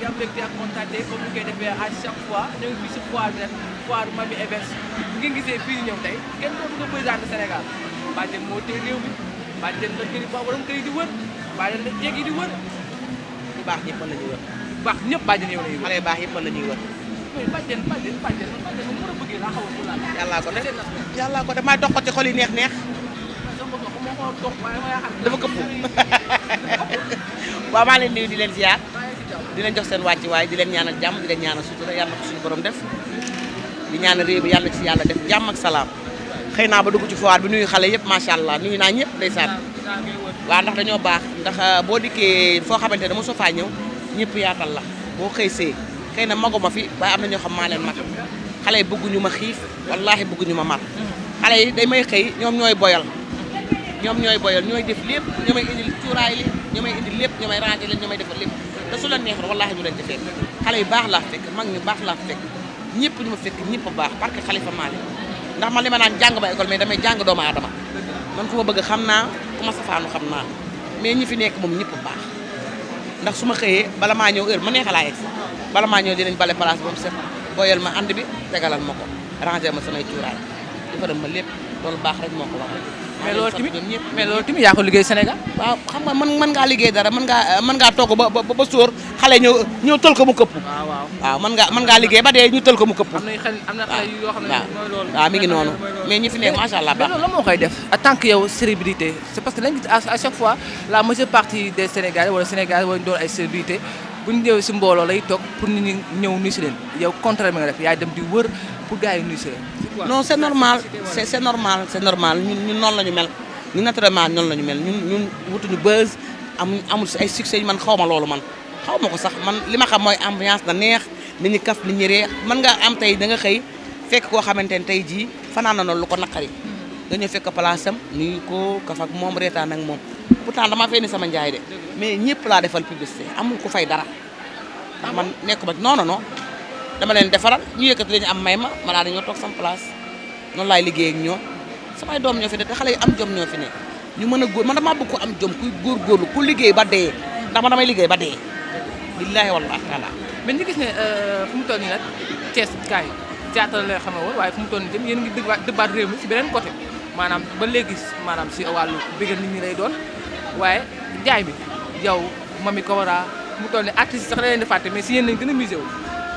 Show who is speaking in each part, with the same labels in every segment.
Speaker 1: am mbégte ak kontaante comme ni koy defee à chaque fois ñoo ngi fii si foire bi nag foire Mamy Events bu ngeen gisee fii ñëw tey kenn dootu ko président de Sénégal Badiane moo téye réew mi Badiane la këri ba borom këri di wër Badiane la jéeg yi di wër
Speaker 2: bu baax ñëpp la ñuy wër
Speaker 1: baax ñëpp Badiane yow la ñuy wër
Speaker 2: xale yu baax yëpp la ñuy wër
Speaker 1: mais Badiane moom mën a bëggee laa xaw a mu laal
Speaker 2: yàllaa ko def yàllaa ko def maa dox ko ci xol yi neex dafa këpp waaw maa leen nuyu di leen ziar di leen jox seen wàcc waaye di leen ñaanal jàmm di leen ñaanal sutura yàlla ko suñu borom def di ñaanal réew mi yàlla ci yàlla def jàmm ak salaam xëy naa ba dugg ci foire bi nuyu xale yëpp macha allah nuyu naa ñëpp ndeysaan waaw ndax dañoo baax ndax boo dikkee foo xamante ne mosoo faa ñëw ñëpp yaatal la boo xëy see xëy na maguma fi waaye am na ñoo xam maa leen mag xale yi bëgguñu ma xiif wallaahi bëgguñu ma mar xale yi day may xëy ñoom ñooy boyal ñooy def lépp ñoo may indil cuuraay li ñoo may indil lépp ñoo may ranger leen ñoo may defal lépp te su la neexoon wallaahi ñu leen ci fekk xale yu baax laa fekk mag ñu baax laa fekk ñëpp ñu ma fekk ñëpp baax parce que Khalifa Malick ndax man li ma naan jàng ba école mais damay jàng doomu aadama man ku ma bëgg xam naa ku ma safaanu xam naa mais ñi fi nekk moom ñëpp baax ndax su ma xëyee bala maa ñëw heure ma neexa laa egg bala maa ñëw dinañ bale place ba mu set boyal ma ànd bi tegalal ma ko ranger ma samay cuuraay defaral ma lépp loolu baax rek moo ko wax
Speaker 1: mais loolu tamit yaa ko liggéey Sénégal
Speaker 2: waaw xam nga mën ngaa liggéey dara mën ngaa togg ba sóor xale ñëw tël ko mu këpp waaw mën ngaa liggéey ba dee ñu tël ko mu këpp
Speaker 1: am na xale yoo xam ne mooy loolu
Speaker 2: waaw mi ngi noonu mais ñi fi nekk macha allah baax
Speaker 1: loolu la moo koy def en tant que yow célébrité c'est parce que dañu gis à chaque fois la majeure partie des Sénégalais wala Sénégalais wala ñu doon ay célébrité bu ñu ñëwee si mbooloo lay toog pour nit ñi ñëw nuyu si leen yow contraire bi nga def yaay dem di wër pour gars yi nuyu si leen
Speaker 2: non c'est normal c'est normal ñun noonu la ñu mel ñu naturellement noonu la ñu mel ñun wutuñu buzz amul si ay succès yi man xaw ma loolu man xaw ma ko sax man li ma xam mooy ambiance na neex nit ñi kaf nit ñi ree mën nga am tey da nga xëy fekk koo xamante ne tey jii fanaan na noonu lu ko naqari nga ñëw fekk place am nuyu ko kaf ak moom reetaan ak moom pourtant dama fay ni sama njaay de mais ñëpp laa defal publicité amul ku fay dara ndax man nekkuma non dama leen defaral ñu yëkkati lañu am may ma daal dañoo toog sama place noonu laay liggéey ak ñoom samay doom ñoo fi ne te xale yi am jom ñoo fi ne ñu mën a góor man damaa bëgg ko am jom kuy góorgóorlu ku liggéey ba dee ndax man damay liggéey ba dee billaahi wallaahi taala
Speaker 1: mais ñu gis ne fu mu toll nii nag Thiès kaay théâtre la xam nga woon waaye fu mu toll nii tam yéen ngi dëbbaat réew mi si beneen côté maanaam ba léegi maanaam si wàllu bëggal nit ñi lay doon waaye jaay bi yow Mamy Cobra mu toll nii artiste sax da leen di fàtte mais si yéen lañ gën a musé wu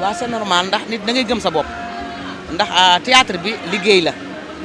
Speaker 2: waaw c'est normal ndax nit da ngay gëm sa bopp ndax théâtre bi liggéey la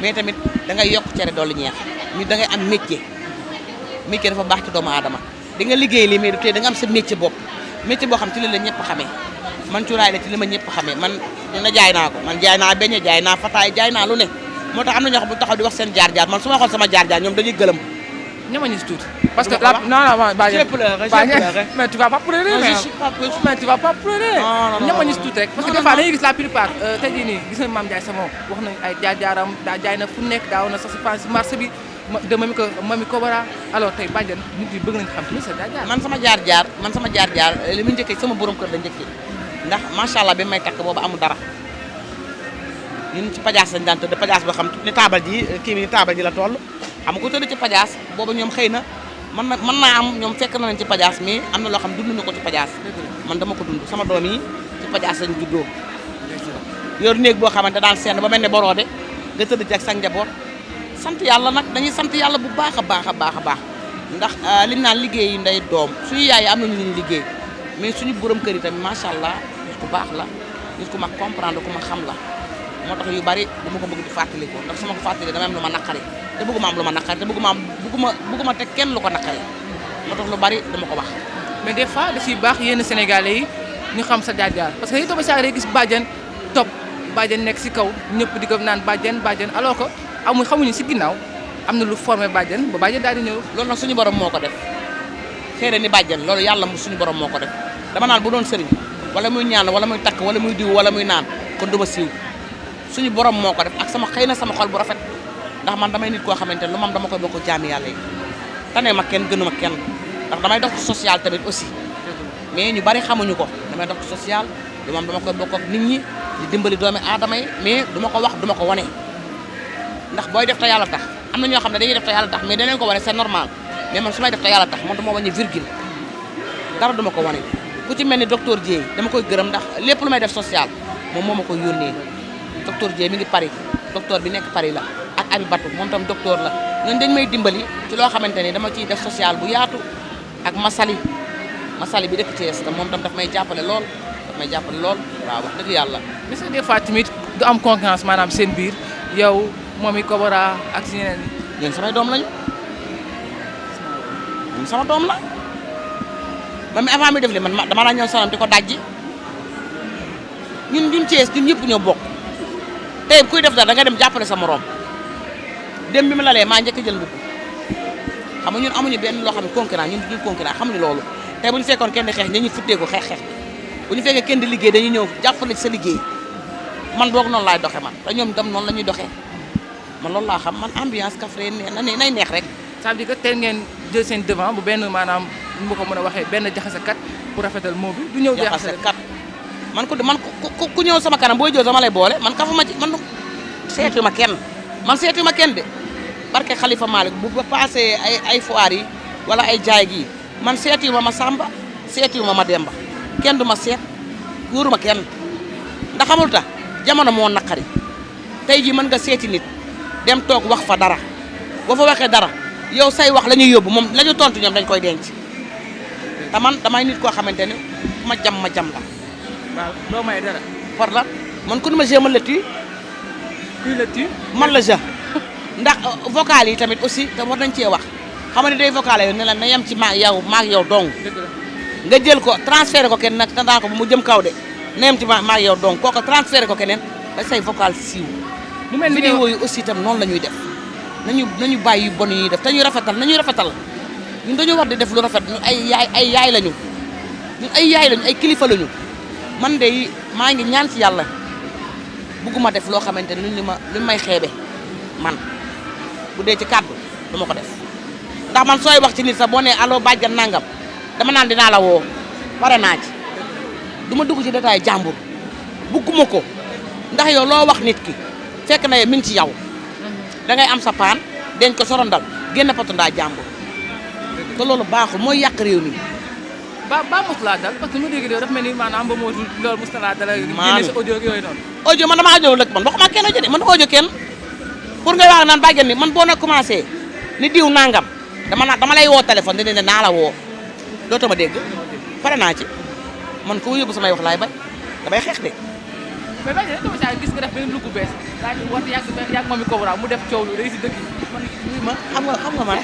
Speaker 2: mais tamit da ngay yokk cere dolli ñeex nit da ngay am métier dafa baax ci doomu aadama di nga liggéey li mais du tee da nga am sa métier bopp métier boo xam ci li la ñëpp xamee man cuuraay la ci li ma ñëpp xamee man dina jaay naa ko man jaay naa beñe jaay naa fataay jaay naa lu ne moo tax am na ñoo xam bu taxaw di wax seen jaar-jaar man su ma xool sama jaar-jaar ñoom dañuy gëlëm
Speaker 1: ñamañu si tuuti parce que la non mais tu vas pas pleurer mais tu vas pas pleurer ñamañu si tuuti rek parce que des fois dañuy gis la plupart tey jii nii gis nañ Mame Ndiaye Savon wax nañ ay jaar-jaaram daa jaay na fu nekk daaw na sax si marché bi de Mamy Cobra alors tey Badiane nit yi bëgg nañ xam tamit sa jaar-jaar
Speaker 2: man sama jaar-jaar li mu njëkkee sama borom kër la njëkkee ndax macha allah bi may takk boobu amul dara ñun ci pajaas lañ daan tëdd pajaas boo xam ni taabal ji kii bi ni taabal ji la toll xam nga ko tëdd ci pajaas boobu ñoom xëy na mën naa am ñoom fekk na leen ci pajaas mais am na loo xam dund ñu ko ci pajaas man dama ko dund sama doom yi ci pajaas lañ juddoo yor néeg boo xamante daan seen ba mel ne boroode nga tëdd ci ak sa njaboot sant yàlla nag dañuy sant yàlla bu baax a baax a baax a baax ndax liñ naan liggéey yi ndey doom suñu yaay am nañu luñu liggéey mais suñu borom kër yi tamit macha allah nit ku baax la nit ku ma comprendre ku ma xam la moo tax yu bari dama ko bëgg di fàttali ko ndax sama ko fàttali dama am lu ma naqari te bëgguma am lu ma naqari te bëgguma teg kenn lu ko naqari moo tax lu bari dama ko wax
Speaker 1: mais des fois da ciy baax yenn Sénégalais yi ñu xam sa jaar-jaar parce que yi toog ba saa gis Badiane topp Badiane nekk si kaw ñëpp di ko naan Badiane alors que xamuñu si ginnaaw am na lu formé Badiane ba Badiane daal di ñëw
Speaker 2: loolu nag suñu borom moo ko def xëy na ni Badiane loolu yàlla suñu borom moo ko def dama naan bu doon sëriñ wala muy ñaan wala muy takk wala muy diw wala muy naan kon duma siiw suñu borom moo ko def ak xëy na sama xol bu rafet ndax man damay nit koo xamante ne lu mam dama koy bokk jaami yàlla yi tane ma kenn gënu ma kenn ndax damay dox ci social tamit aussi mais ñu bari xamuñu ko damay dox ci social lu mam dama koy bokk ak nit ñi di dimbali doomi aadama yi mais duma ko wax duma ko wane ndax booy def te yàlla tax am na ñoo xam ne dañuy def te yàlla tax mais danañ ko wane c'est normal mais man su may def te yàlla tax man duma wàññi virgule dara duma ko wane ku ci mel ni docteur Dieye dama koy gërëm ndax lépp lu may def social moom moo ma koy yónnee docteur Dieye mi ngi Paris docteur bi nekk Paris la ak Abi Batou moom tam docteur la ñooñu dañ may dimbali ci loo xamante ni dama ciy def social bu yaatu ak Masali bi dëkk Thiès te moom tam daf may jàppale lool waaw wax dëgg yàlla.
Speaker 1: est-ce que des fois tamit du am concurrence maanaam seen biir yow moom i Kobra ak si ñeneen ñi.
Speaker 2: ñoom samay doom lañu ñoom sama doom la man mi avant mi def li man dama la ñëw sanam di ko dajji ñun Thiès ñun ñëpp ñoo bokk tey kuy def dara da nga dem jàppale sa morom dem bi ma la lee maa njëkk a jël mbubb xam nga ñun amuñu benn loo xam ne concurrent ñun duñu concurrent xamuñu loolu tey bu ñu fekkoon kenn di xeex dañuy futteeku xeex bu ñu fekkee kenn di liggéey dañuy ñëw jàppale ci sa liggéey man boog noonu laay doxee man te ñoom itam noonu la ñuy doxee man loolu laa xam man ambiance Kaffrine nay neex rek.
Speaker 1: ça veut dire que tey ngeen jël seen devant bu benn maanaam nu ma ko mën a waxee benn jaxasekat pour rafetal moo bi du ñëw jaxasekat
Speaker 2: man ku ñëw sama kanam booy jël sama lay boole man kafuma ci man seetu ma kenn de barke Khalifa Malick bu ba passé ay foire yi wala ay jaay gi man seetu ma Samba seetu ma Demba kenn du ma seet wóoruma kenn ndax xamul tax jamono moo naqari tey jii mën nga seeti nit dem toog wax fa dara boo fa waxee dara yow say wax la ñuy yóbbu moom la ñu tontu ñoom dañ koy denc te man damay nit koo xamante ne ma jam la.
Speaker 1: waaw doo may dara.
Speaker 2: par la man ku ne ma jeu man la tuy.
Speaker 1: kuy la tuy.
Speaker 2: man la jeu ndax vocal yi tamit aussi te war nañ cee wax xam nga ne day vocal yow ne la na yem ci maag yow dong. nga jël ko transféré ko kenn nag tandaa ko bu mu jëm kaw de na yem ci maag yow dong kooku transféré ko keneen ba say vocal siiw.
Speaker 1: mu mel ni
Speaker 2: vidéo yi aussi itam noonu la ñuy def nañu bàyyi yu bon yi def te ñuy rafetal ñun dañoo war di def lu rafet ñun ay yaay lañu ñun ay kilifa lañu man de maa ngi ñaan ci yàlla bugguma def loo xamante ne lu may xeebe man bu dee ci kàddu du ma ko def ndax man sooy wax ci nit sax boo nee allo bàjjan nangam dama naan dinaa la woo pare naa ci du ma dugg ci détail jàmbur bugguma ko ndax yow loo wax nit ki fekk na mi ngi ci yow da ngay am sa paan denc ko sorondal génn potu ndaa jàmbur te loolu baaxul mooy yàq réew mi.
Speaker 1: ba mos laa dal parce que mu dégg dafa mel ni maanaam ba mootul loolu mos na laa dal. génne sa audio yooyu noonu.
Speaker 2: audio man damaa audio lëkk man waxuma kenn audio de man audio kenn pour nga wax naan bàjjen ni man boo na commencé ni diw nangam dama lay woo téléphone dina ne naa la woo dootoo ma dégg pare naa ci man ko yóbbu samay wax laay bay damay xeex de.
Speaker 1: mais bàjjen dama saa gis nga def benn lu bu bees daa ñu war yàgg moom i Kobra mu def coow lu day si dëkk yi.
Speaker 2: man xam nga man.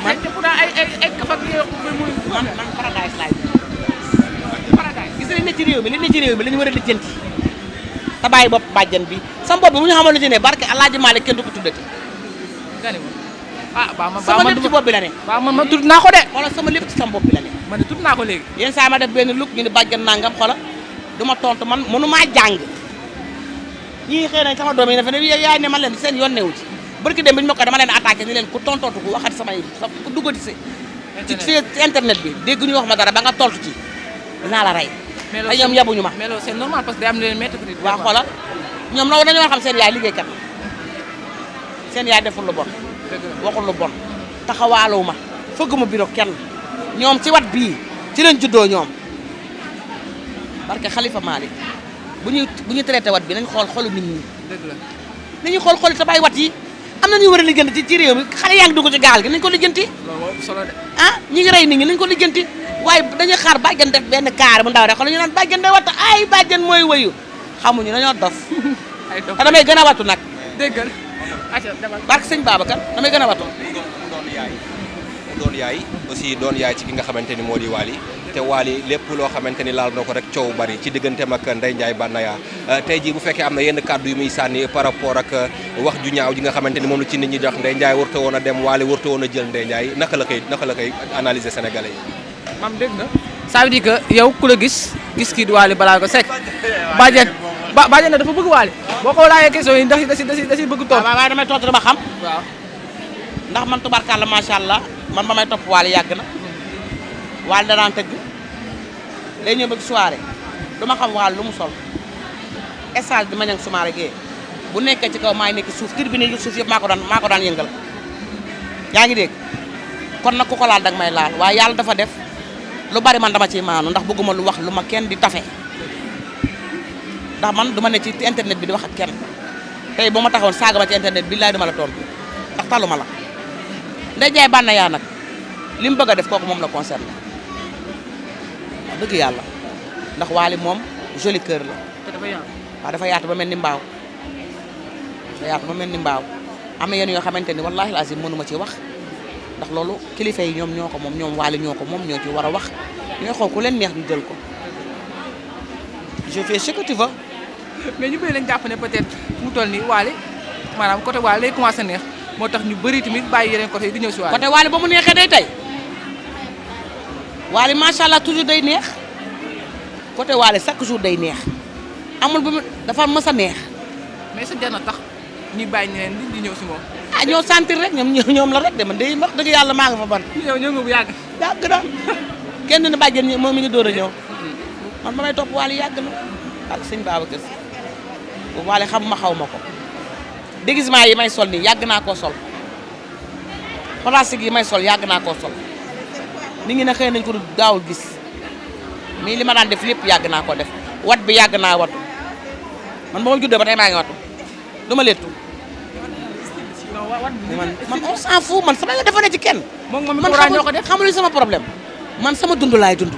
Speaker 1: man te pourtant ay kaf ak yooyu muy.
Speaker 2: man paradise laay paradise gis nga li ne ci réew mi la ñu war a lijjanti te bàyyi bopp bàjjen bi sama bopp bi mu ñu xamal lu ci ne barke Alaaji Maalik kenn du ko tuddati.
Speaker 1: nga ne ma
Speaker 2: sama lépp ci bopp bi la ne.
Speaker 1: waaw man tudd naa ko de.
Speaker 2: xoolal sama lépp ci sama bopp bi la ne.
Speaker 1: man de tudd naa ko léegi.
Speaker 2: yenn saa ma def benn look ñu ne bàjjen nangam xoolal du ma tontu man mënumaa jàng ñii xëy na sama doom yi dafa ne yaay ne man leen seen yoon newu ci barki dem bi ñu ma ko dama leen attaqué ni leen ku tontootu ku waxati samay ku duggati ci internet bi dégg ñu wax ma dara ba nga toltu ci dinaa la rey.
Speaker 1: mais
Speaker 2: loolu ñoom yabuñu ma.
Speaker 1: mais loolu c'est normal parce que day am leen métti.
Speaker 2: waaw xoolal ñoom loolu dañoo xam seen yaay liggéeykat seen yaay deful lu bon. waxul lu bon taxawaaloo ma fëgguma bureau kenn ñoom ci wat bii ci leen juddoo ñoom parce que Khalifa Malick bu ñuy traité wat bi nañ xool xolu nit ñi.
Speaker 1: dëgg la
Speaker 2: nañu xool xol te bàyyi wat yi am na ñu war a lijjanti ci réew mi xale yaa ngi dugg ci gaal gi nañ ko lijjanti.
Speaker 1: loolu solo de.
Speaker 2: ah ñi ngi rey nit ñi nañ ko lijjanti waaye dañuy xaar bàjjan def benn kaar bu ndaw rek xool ñu naan bàjjan day wattu ay bàjjan mooy wëyu xamuñu dañoo dof.
Speaker 1: ay dof
Speaker 2: te damay gën a wattu nag.
Speaker 1: déggal.
Speaker 2: barke sëñ Babacar damay gën a wattu.
Speaker 3: doon yaay aussi doon yaay ci ki nga xamante ni moo di Wally te Wally lépp loo xamante ni laal na ko rek coow bari ci digganteem ak Ndeye Ndiaye Banaya tey jii bu fekkee am na yenn kàddu yu muy sànni par rapport ak wax ju ñaaw ji nga xamante ni moom la ci nit ñi dox Ndeye Ndiaye warta woon a dem Wally warta woon a jël Ndeye Ndiaye naka la koy analyser sénégalais yi.
Speaker 1: mam dégg nga. ça veut dire que yow ku la gis kii di Wally Ballago Seck bàjjen na dafa bëgg Wally boo ko laajee question yi ndax da si bëgg toog.
Speaker 2: waaw damay tontu dama xam.
Speaker 1: waaw
Speaker 2: ndax man tubarkalla macha allah man ba may topp Wally yàgg na Wally danaan tëgg day ñëw bëgg soirée duma xam Wally lu mu sol stage bi ma ñang sumaare gee bu nekkee ci kaw maay nekk suuf tribune yi suuf yëpp maa ko daan yëngal yaa ngi dégg kon nag ku ko laal danga may laal waaye yàlla dafa def lu bari man dama ciy maanu ndax bëgguma lu wax lu ma kenn di tafe ndax man duma ne ci internet bi di wax ak kenn tey boo ma taxawoon saaga ma ci internet bi laay duma la tontu ndax taluma la Ndeye Ndiaye Banaya nag li mu bëgg a def kooku moom la concerné wax dëgg yàlla ndax Wally moom joli cœur la.
Speaker 1: te dafa yaatu.
Speaker 2: waaw dafa yaatu ba mel ni mbaaw dafa yaatu ba mel ni mbaaw am na yenn yoo xamante ni wallaahi lazim mënuma ci wax ndax loolu kilifa yi ñoom ñoo ko moom ñoom Wally ñoo ko moom ñoo ci war a wax ñooy xool ku leen neex ñu jël ko je fais ce que tu veux.
Speaker 1: mais ñu bëri lañ jàpp ne peut-être mu toll nii Wally maanaam côté Wally lay commencé neex moo tax ñu bëri tamit bàyyi yeneen côté yi di ñëw si Wally.
Speaker 2: côté Wally ba mu neexee day tey Wally macha allah toujours day neex côté Wally chaque jour day neex amul bu mu dafa mës a neex.
Speaker 1: mais sa jar na tax ñuy bàyyi ñeneen di ñëw si moom.
Speaker 2: ah ñoo sentir rek ñoom la rek de man day wax dëgg yàlla maa nga fa ban.
Speaker 1: ñëw nga bu yàgg.
Speaker 2: yàgg na kenn dina bàjjen ñi moom mi ngi door a ñëw man ba may topp Wally yàgg na ak sëñ Babacar Si Wally xam ma xaw ma ko déguisement yi may sol nii yàgg naa koo sol plastique yi may sol yàgg naa koo sol nit ñi ne xëy nañ ko du daawul gis mais li ma daan def lépp yàgg naa ko def wat bi yàgg naa watu man ba ma juddoo ba tey maa ngi watu du ma lettu man on s'en fout man sama yoon dafa ne ci kenn man xamul sama problème man sama dund laay dund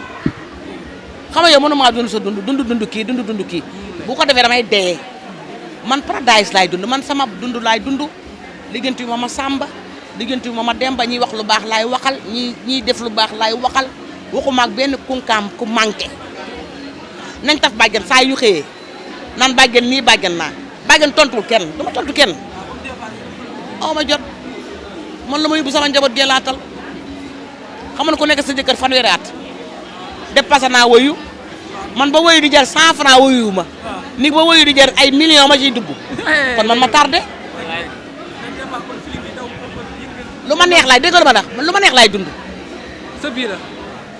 Speaker 2: xam nga yow mënumaa dund sa dund kii bu ko defee damay dee man paradise laay dund man sama dund laay dund liggéenti ma Samba liggéenti ma Demba ñiy wax lu baax laay waxal ñiy def lu baax laay waxal waxuma ak benn kunkaam ku manqué nañ taf bàjjen saa yu xëyee nan bàjjen nii bàjjen naa bàjjen tontul kenn dama tontu kenn aw ma jot man la ma yóbbu sama njaboot gee laatal xam nga ku nekk sa jëkkër fanweeri at dépassé naa woyu man ba woyu di jar 100 francs woyu ma ni ba woyu di jar ay millions ma ciy dugg kon man ma tardé lu ma neex laay déggal ma ndax man lu ma neex laay dund.
Speaker 1: sa biir la.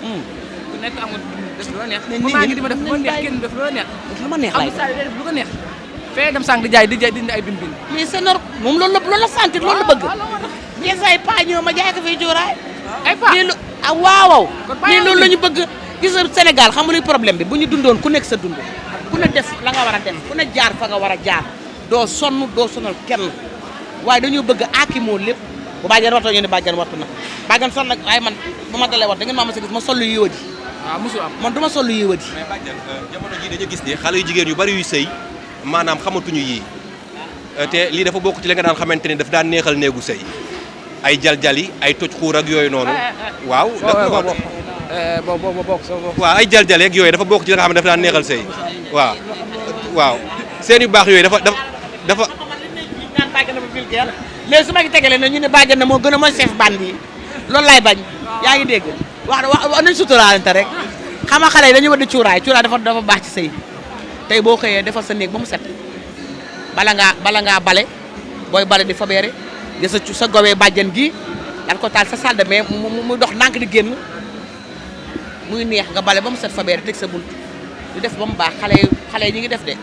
Speaker 1: ku nekk amul def lu la neex. maa ngi di ma def lu ma neex kenn def lu la neex.
Speaker 2: lu ma neex laay
Speaker 1: def lu ko neex. fee dem sànq di jaay dindi ay bin
Speaker 2: mais c'est normal moom loolu la sentir loolu la bëgg. ñeent ay paa ñëw ma jaay ko fii Diouraay.
Speaker 1: ay paa
Speaker 2: ah waaw. mais loolu la ñu bëgg gis nga Sénégal xam nga luy problème bi bu ñu dundoon ku nekk sa dund. ku ne def la nga war a def ku ne jaar fa nga war a jaar doo sonn doo sonal kenn waaye dañoo bëgg aakimoo lépp bu bàjjen watoo ñu ne bàjjen wattu na bàjjen sol nag waaye man bu ma dalee wat da ngeen maa ma sa gis ma sol lu yiwadi.
Speaker 1: waaw mosul am
Speaker 2: man du ma sol lu yiwadi.
Speaker 3: mais bàjjen jamono ji dañu gis ni xale yu jigéen yu bari yuy sëy maanaam xamatuñu yii te lii dafa bokk ci li nga daan xamante ni daf daan neexal néegu sëy ay jaljali ay toj xuur ak yooyu noonu. waaw waaw ay jaljali ak yooyu dafa bokk ci li nga xam ne dafa daan neexal sëy waaw seen yu baax yooyu dafa.
Speaker 2: léegi su ma gi tegalee ne ñu ne bàjjen na moo gën a mooy chef bande yi loolu laay bañ yaa ngi dégg wax nañ suturaalante rek xam nga xale yi dañuy wëdd cuuraay dafa baax ci sëy tey boo xëyee defal sa néeg ba mu set bala ngaa bale booy bale di fabeere di sa gowee bàjjen gi daan ko taal sa salle de bain muy dox nànk di génn muy neex nga bale ba mu set fabeere teg sa bunt di def ba mu baax xale yi ñu ngi def de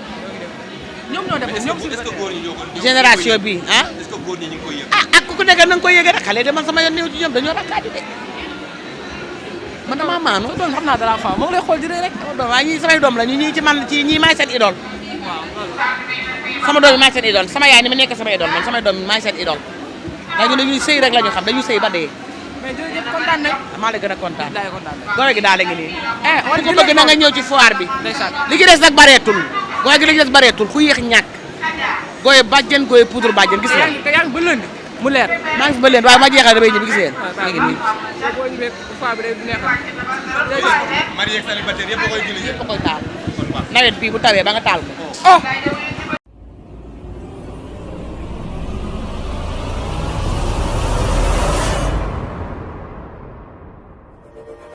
Speaker 1: ñoom ñoo def ñoom
Speaker 2: génération bi ah
Speaker 3: est-ce que góor ñi ñu ngi koy yëg
Speaker 2: ak ku nekk na nga koy yëgee rek xale de man sama yoon néew ci ñoom dañoo rakkaaju de man damaa maanu
Speaker 1: doom xam naa dara fa moom lay xool di rek
Speaker 2: doom waaye ñii samay doom la ñii ci man ci ñii maay seen idole sama doom yi maay seen idole sama yaay ni ma nekk sama idole man samay doom yi maay seen idole ndax ñu dañuy sëy rek la ñu xam dañuy sëy ba dee
Speaker 1: mais jërëjëf kontaan nañ
Speaker 2: maa la gën a kontaan
Speaker 1: daay kontaan
Speaker 2: góor gi daal la ngi nii
Speaker 1: war
Speaker 2: ko bëgg na nga ñëw ci foire bi
Speaker 1: ndeysaan
Speaker 2: li ci des nag bareetul góor gi li ci des bareetul ku yéex ñàkk gooye bàjjen gooye poudre bàjjen gis nga
Speaker 1: yaa ngi ba lënd mu leer
Speaker 2: maa ngi fi ba leen waaye ma jeexal damay ñibbi gis ngeen mi ngi nii
Speaker 1: boo ñëwee fois bi day neexal
Speaker 3: marié célibataire yëpp koy julli
Speaker 2: yëpp koy taal nawet bii bu tawee ba nga taal ko
Speaker 1: oh